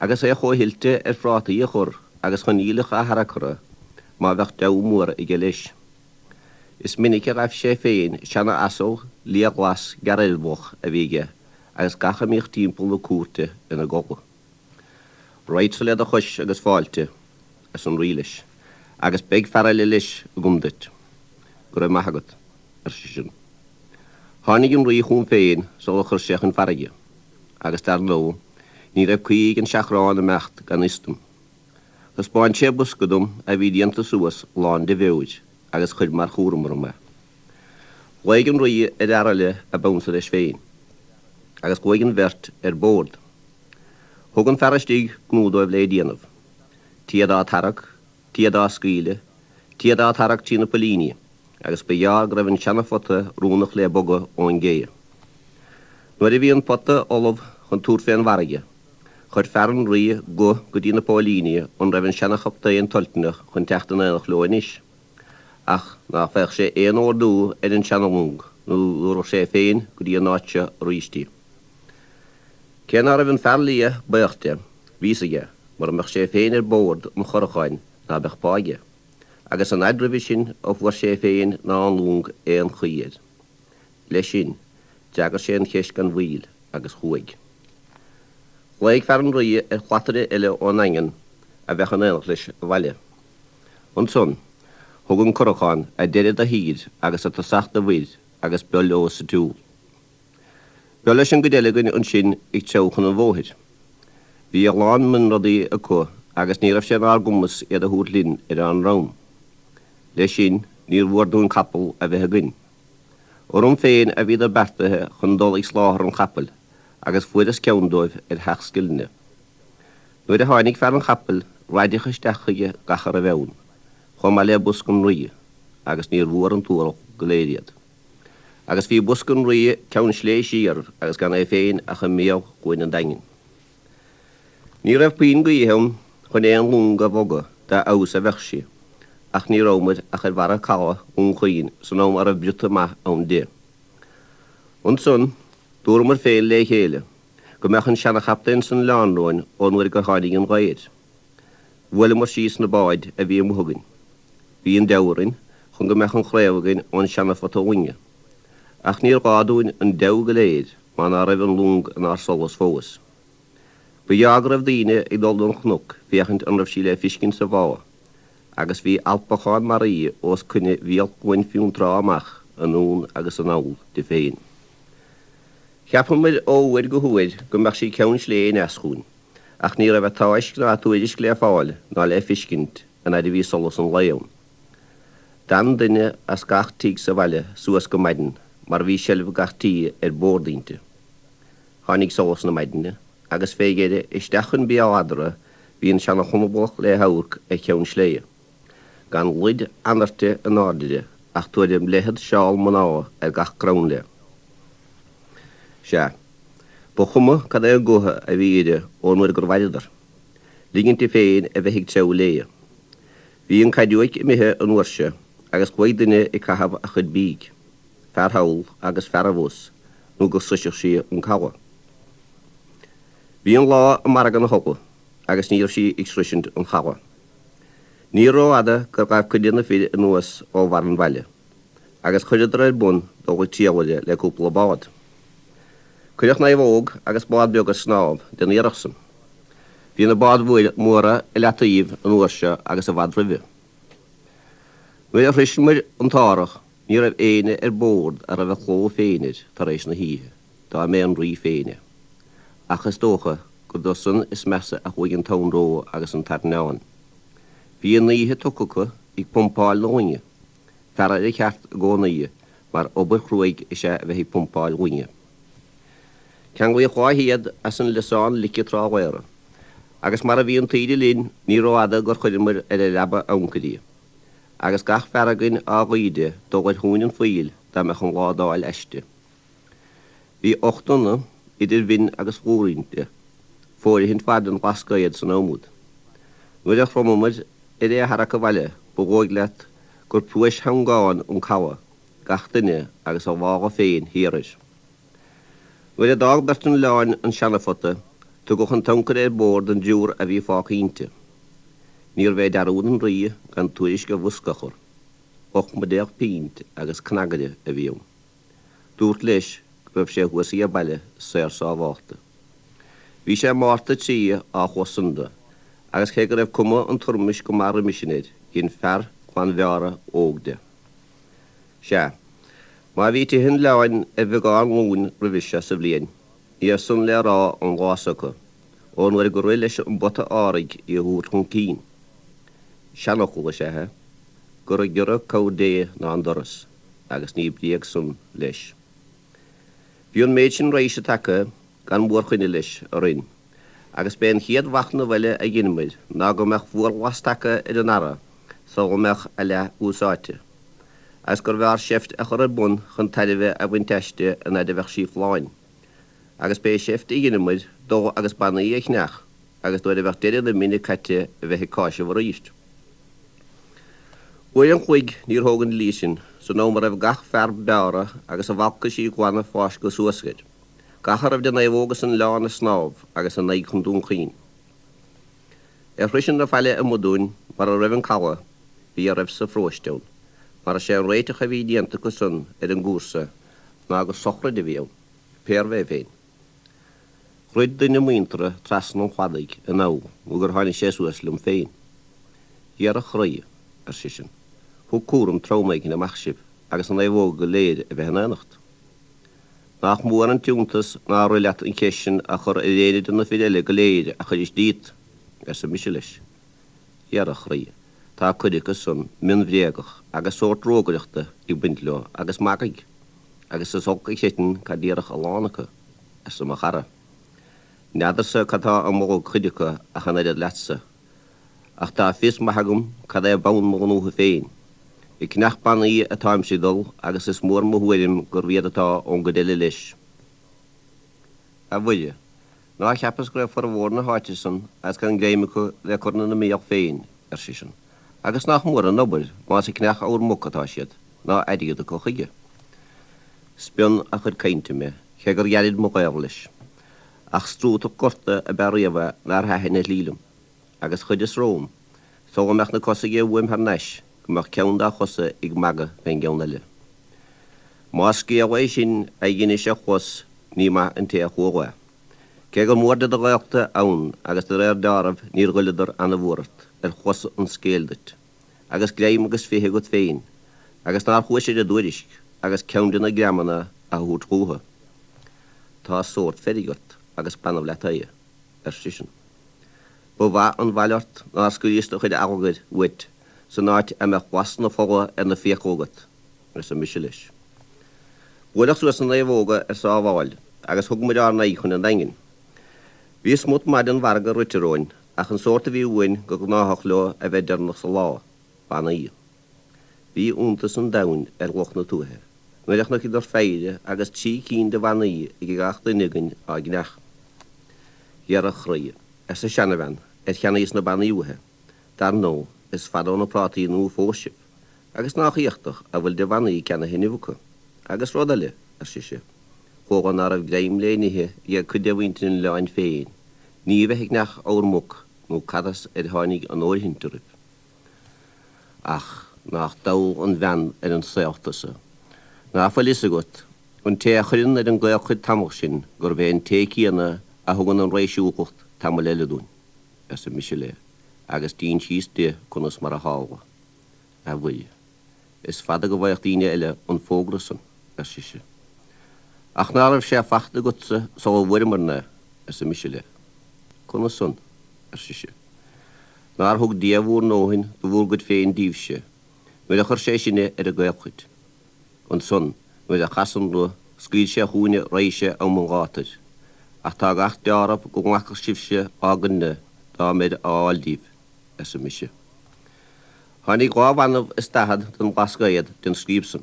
Agus é chomh hoilte ar phrátaí a chur agus chun aoileach a tharcadh má bheadh deabhadh mór aige leis. Is minic a ghaibh sé féin seana-asal liathghlas gearr-eireaballach a bhí aige agus gach a mbíodh timpeall na cúirte ina gcodladh. Raghadsa le do chois agus fáilte, arsa an Rí leis, agus beidh fear eile leis agam duit. Go raibh maith agat, ar seisean. Tháinig an Rí chugam féin sular chuir sé chun farraige, agus dar ndóigh, ní raibh caoi ag an seachrán imeacht gan fhios dom. Thaispeáin sé bosca dom a bhí déanta suas lán de bheoir agus chuir mar chúram orm é. Ghlaoigh an Rí ar fhear eile ab ansa leis féin, agus chuaigh an bheirt ar bord. Thug an fear istigh gnó dóibh le déanamh. Téad á tarrac, téad á scaoileadh, téad á tarrac trí na poillíní, agus ba ghearr go raibh an seana-phota rúnach le bogadh ón gcé. Nuair a bhí an pota ullamh chun tabhairt fén bhfarraige, Chuir fear an Rí guth go dtí na póilíní an raibh an seana-chaptaen toilteanach chun teacht in aonacht leo anois, ach ná faigheadh sé aon ordú ar an seana-long nó thabharfadh sé féin go dtí an áit seo arís í. Cé ná raibh an fear liath baoch de, bhí fhios aige, mura mbeadh sé féin ar bord an churacháin ná beadh pá aige, agus an fhaid roimhe sin a fuair sé féin ná an long aon chaoi air. Leis sin, d'fhreagair sé an cheist gan mhoill agus chuaigh. Ghlaoigh fear an Rí ar shlataire eile ón nDaingean a bheadh in éineacht leis abhaile. Ansan, thug an curachán a deireadh do thír agus a tosach do mhuir agus b'eo leo sa tsiúl. B'eo leis an gcuid eile againn ansin ag treabhadh chun an bhóthair. Bhí a lán mionrudaí acu agus ní raibh sé inár gcumas iad a thabhairt linn ar ár ndroim. Leis sin, níor mhór dúinn capall a bheith againn. Orm féin a bhíodar beartaithe chun dul ag soláthar an chapaill agus fuaireas ceann dóibh ar theach Scilinne. Nuair a tháinig fear an chapaill, raideadh isteach chuige gach a raibh ann, chomh maith le bosca an Rí, agus níor mhór an t-ualach go léir iad. Agus bhí bosca an Rí ceann slé siar agus gan é féin ach i mbéal chuain an Daingin. Ní raibh puinn gaoithe ann chun aon long a bhogadh dá fheabhas a bheadh sí, ach ní rabhamair ach ar bharra caladh Dhún Chaoin san am a raibh briota maith ann di. Ansan, dúramair féin lé chéile go mbeadh an seanachaptaen san oileán romhainn ón uair gur tháinig an ghaoth air. Bhuaileamair síos na báid a bhí amuigh againn. Bhí an deabhadh orainn chun go mbeadh an chraobh againn ón seanaphota loinge. Ach níor ghá dúinn an deabhadh go léir mar ná raibh an long inár solas fós. Ba ghearr go raibh daoine ag dul don chnoc féachaint an raibh sí le fiscint sa bhá, agus bhí alpachán mar í os coinne bhéal Chuan Fionntrá amach anonn agus anall di féin. Cheapamair ó uair go huair go mbeadh sí ceann slé aneas chugainn. Ach ní raibh a táisc ná a tuairisc le fáil ná le fiscint an fhaid a bhí solas an lae ann. D'fhan duine as gach tigh sa bhaile suas go maidin mar bhí seilbh gach tí ar bord inti. Tháinig solas na maidine agus fé dheireadh isteach chun Béal Eadra bhí an seana-chonablach le hamharc ar cheann sléibhe. Gan luid anairte in airde di ach tuairim leithead seál mná ar gach crann léi. Sea. Ba chuma cad é an guth a bhí uirthi ón uair gur mhaireadar. Ligint di féin a bheith ag treabhadh léi. Bhí an caidiúic imithe an uair seo agus chuaigh duine ag caitheamh a chuid bídh, fear thall agus fear abhus, nó go sroisfeadh sí an caladh. Bhí an lá i margadh na hola agus ní raibh sí ag sroisint an chalaidh. Ní rófhada gur ghabh cuid de na fir anuas ó bharr an bhaile. agus chuireadar ar bun dul ag triall uirthi le cúpla bád. Cuireadh naomhóg agus bád beag ar snámh den iarracht san. Bhí na báid mhóra i leataoibh an uair seo agus i bhfad roimhe. Nuair a shroiseamair an t-árthach ní raibh éinne ar bord a raibh a chló féin air tar éis na hoíche, dá mb'é an Rí féin é. Ach is dócha gur dó san is measa a chuaigh an t-anró agus an t-airneán. Bhí an oíche tugtha acu ag pumpáil na loinge. Fear ar a cheart i gcónaí, mar obair chruaidh is ea a bheith ag pumpáil loinge. Ceanglaíodh 200 as an Liosán Lice trálaera, agus mar a bhí an taoide linn ní rófhada gur chuireamair ar a leaba ancair í, agus gach fear againn á ghoideadh dul ar thóin an phoill dá mbeadh an lá d'fháil aisti. Bhí 8 dtonna idir mhin agus phlúr inti, fóirithint mhaith don Bhlascaod san am úd. Nuair a chromamair ar é a tharrac abhaile ba dhóigh leat gur pluais theangán an caladh, gach duine agus a lámha féin thiar air. Nuair a d'fhág beirt an oileáin an seanaphota, tugadh an t-ancaire ar bord don dtriúr a bhí fágtha inti. Níorbh é dearúd an Rí gan tuairisc a bhosca a chur. 18 mbuidéal pínt agus cnagaire a bhí ann. Dúrt leis go raibh sé thuas age baile saor sábhálta. Bhí sé Márta 3 á chlos san do, agus cé go raibh cuma an turmais go maith roimis sin air, dhein fear Chlann Bheára óg de. Sea, má bhí tithe an oileáin ar bheagán lóin roimhe seo sa bhliain, ní raibh san le rá an lá s'acu, ón uair gur rith leis an bpota áraigh í a thabhairt chun cinn. Seanfhocal is ea é, gur giorra cabhair Dé ná an doras. agus ní bréag san leis. Bhí an méid sin raidhse tagtha gan mhórchoinne leis orainn, agus b'é an chéad mhachnamh eile a dheineamair ná go mbeadh fuarghlas tagtha ar an earra sula mbeadh a leath úsáidte, agus gurbh fhearr seift a chur ar bun chun tairbhe a bhaint aisti an fhaid a bheadh sí folláin. Agus b'é seift a dheineamair dul agus bannaí a chneach agus nuair a bheadh deireadh na mine caite a bheith ag cáiseamh arís. Uair an chloig níor thóg an dlí sin, san am a raibh gach fear beára agus a bhalcaisí glana fáiscthe suas air, gach a raibh de naomhóga san oileán ag snámh agus a n-aghaidh chun Dún Chaoin. Ar shroisint na faille amuigh dúinn mar a raibh an caladh, bhí a raibh sa pharóiste ann, mar is é an réiteach a bhí déanta acu san ar an gcúrsa ná gur sochraid a bhí ann, pérbh é féin. Throid duine muinteartha trasna an chladaigh anall nó gur tháinig sé suas liom féin. Dhera chroidhe, ar seisean, thug cúram trom éigin amach sibh agus na naomhóga go léir a bheith in aonacht. Nach mór an t-iontas nár rith leat an cheist sin a chur ar éinne de na fir eile go léir a chuiris díot, arsa mise leis. Dhera chroidhe, tá cuid acu san mionbhréagach agus sórt rógaireachta ag baint leo agus magaidh, agus is olc a chreideann cad déarfadh a lán acu. arsa mo chara. N'fheadarsa cad tá i mbolg cuid acu ach an oiread leatsa. Ach tá fios maith agam cad é bonn mo ghnótha féin. Ag ceannach bannaí atáimse ag dul agus is mór mo thuairim gurbh iad atá ón gcuid eile leis. A Mhuire, ná cheapas go raibh formhór na háite san agus gan greim acu le cur ina mbéal féin, ar seisean, agus nach mór an obair más ag ceannach abhar muc atá siad, ná airgead acu chuige. Spionn a chuid cainte mé, cé gur ghairid mo ghaol leis. Ach strútach gorta ab ea riamh é nár thaitin a shlí liom. Agus chreideas romham, sula mbeadh na cosa aige uaim thar n-ais, go mbeadh ceann dá chosa ag magadh fén gceann eile. Más scéal é sin a dh'inis a chlos ní maith an té a chuala é. Cé gur mór de do ghaolta ann agus de réir deáraimh níor ghoileadar ana-mhór ort ar chlos an scéil duit. agus greim agus 20 agat féin, agus nár chuais ar a dtuairisc agus ceann de na greamanna a thabhairt chúthu. Tá sórt feirge ort agus b'annamh leat é, ar seisean. Ba mhaith an bhail ort nár scaoilis do chuid allagair uait san áit a mbeadh blas na fola ar na fiacla agat, arsa mise leis. Buaileadh suas na naomhóga ar sábháil agus thug muid ár n-aghaidh chun an Daingin. Bhí smut maith den mhargadh rite romhainn Ach an sórt a bhí uainn go gnáthach leo a bheith deireanach sa lá, bannaí. Bhí iontas an domhain ar lucht na tuaithe nuair a chonaiceadar péire agus 3 cinn de bhannaí ag gach duine againn á gceannach. Dhera chroidhe, arsa seanabhean ar cheannaíos na bannaí uaithi, dar ndóigh is fada ó na prátaí nua fós sibh, agus nách éachtach a bhfuil de bhannaí ceannaithe inniu acu. Agus rud eile, ar sise, chuala ná raibh greim le n-ithe ag cuid de mhuintir an oileáin féin, Ní a bheith ag ceannach abhar muc nó cad as ar tháinig an fhóirithint oraibh? Ach nách dall an bhean ar an saol tusa. Ná fuil fhios agat, an té a chuireann ar an gcaolchuid tamall sinn gurbh é an té céanna a thugann an réisiúlacht tamall eile dúinn, arsa mise léi, agus d'insíos di conas mar a tharla. A Mhuire. Is fada go bhfaigheadh daoine eile an fógra san, ar sise. Ach ná raibh sé fachta agatsa sula bhfuaireamarna é, arsa mise léi. Conas san? ar sise. Nár thug Dia bhúr ndóthain de bhúr gcuid féin díbhse, nuair a chuir sé sinne ar an gcaolchuid. Ansan, nuair a chas an roth, scaoil sé chúinne raidhse am an ghátair. Ach tá gach deáramh go nglacfadh sibhse ár gcoinne dá mbeir á fháil díbh, arsa mise. Tháinig 2 bhanbh is 40 den Bhlascaod den scríob san.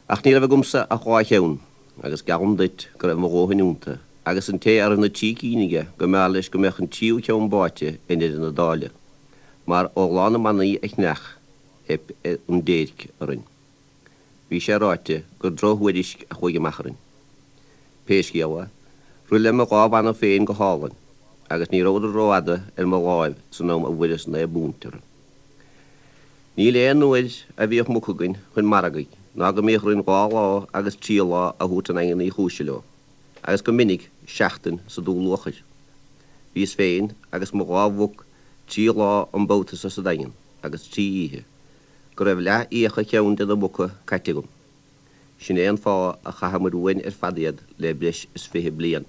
Ach ní raibh agamsa ach 2 cheann, agus geallaim duit go raibh mo dhóthain iontu, agus an té a raibh na 3 cinn aige go mb'fhearr leis go mbeadh an tríú ceann báite i ndeireadh na dála, mar ó lá na mbannaí a cheannach, theip an déirc orainn. Bhí sé ráite gur drochthuairisc a chuaigh amach orainn. Pé scéal é, rith le mo dhá bhanbh féin go hálainn, agus ní rabhadar rófhada ar mo láimh san am a bhfuaireas 9 bpúint orthu. Níl aon uair a bhíodh muc againn chun margaidh ná go mbíodh orainn 2 lá agus 3 lá a thabhairt i nDaingean Uí Chúise leo, agus go minic seachtain sa Dún Luachair. Bhíos féin agus mo dhá mhuc 3 lá an babhta so sa Daingean, agus 3 oíche. go raibh leath fhiacha ceann de na muca caite agam. Sin é an fáth a chaitheamair uainn ar fad iad le breis is 20 bliain.